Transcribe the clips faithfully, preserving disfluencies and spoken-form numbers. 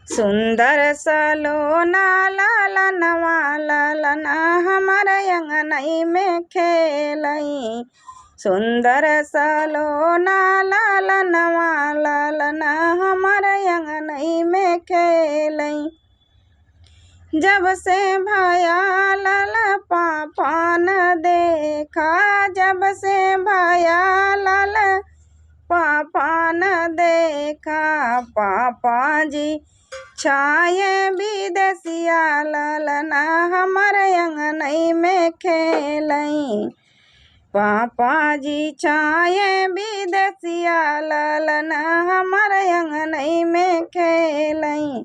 सुंदर सलोना लालनवा, लालना हमर अंगनई में खेलई। सुंदर सलोना लालनवा, लालना हमर अंगनई में खेलई। जब से भया लाल पापा न देखा, जब से भया लाल पापा न देखा, पापा जी छाए विदेसिया, लालना हमर अंगनई में खेलई। पापा जी छाए विदेसिया, लालना हमर अंगनई में खेलई।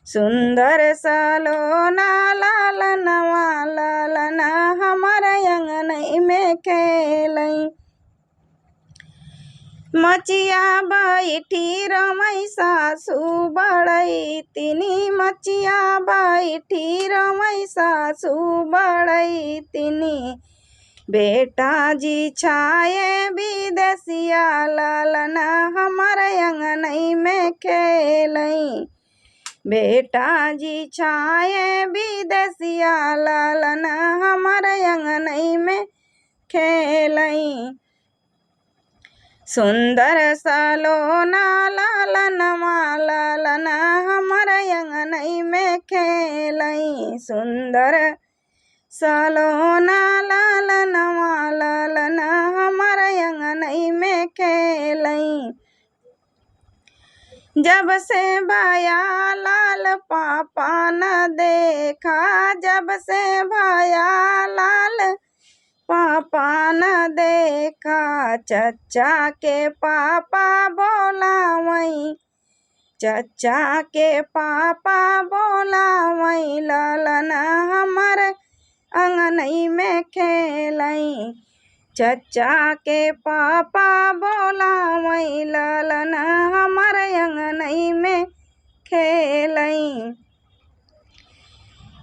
सुंदर सलोना लालनवा, लालना हमर अंगनई में खेलई। मचिया बैठी रमई सासू बड़ई तिनी, मचिया बैठी रमई सासू बड़ई तिनी। बेटा जी छाए विदेसिया, लालना हमर अंगनई में खेलई। बेटा जी छाए विदेसिया, लालना हमर अंगनई में खेलई। सुंदर सलोना लालनवा, लालना हमर अंगनई में खेलई। सुंदर सलोना लालनवा, लालना हमर अंगनई में खेलई। जब से भया लाल पापा न देखा, जब से भया लाल पापा न देखा, चच्चा के पापा बोलावई। चच्चा के पापा बोलावई, लालना हमर अंगनई में खेलई। चच्चा के पापा बोलावई, लालना हमर अंगनई में खेलई।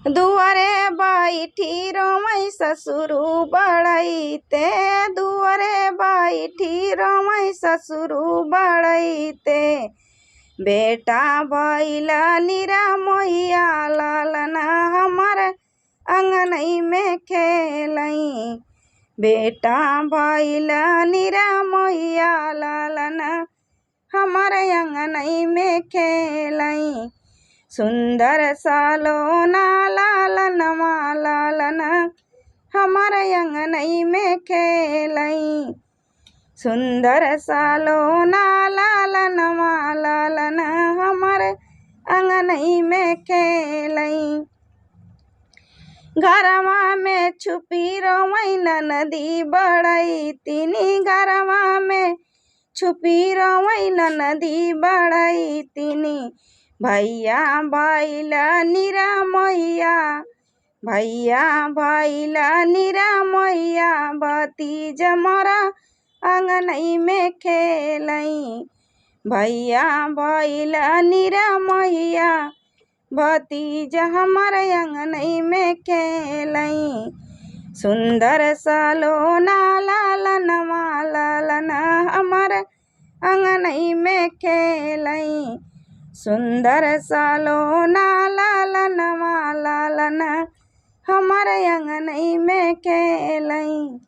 दुआरे बैठी रोवई ससुरू बड़ई ते, दुआरे बैठी रोवई ससुरू बड़ई ते। बेटा भइल निरमोहिया, लालना हमर अंगनई में खेलई। बेटा भइल निरमोहिया, लालना हमर अंगनई में खेलई। सुंदर सलोना लालनवा, लालना हमर अंगनई में खेलई। सुंदर सलोना लालनवा, लालना हमर अंगनई में खेलई। घरवा में छुपी रोवई ननदी बड़ई तिनी, घरवा में छुपी रोवई ननदी बड़ई तिनी। भइया भइल निरमोहिया, भइया भइल निरमोहिया, भतीज मोरा अंगनई में खेलई। भइया भइल निरमोहिया, भतीज हमर अंगनई में खेलई। सुंदर सलोना लालनवा, लालना हमर अंगनई में खेलई। सुंदर सलोना लालनवा, लालना हमर अंगनई में खेलई।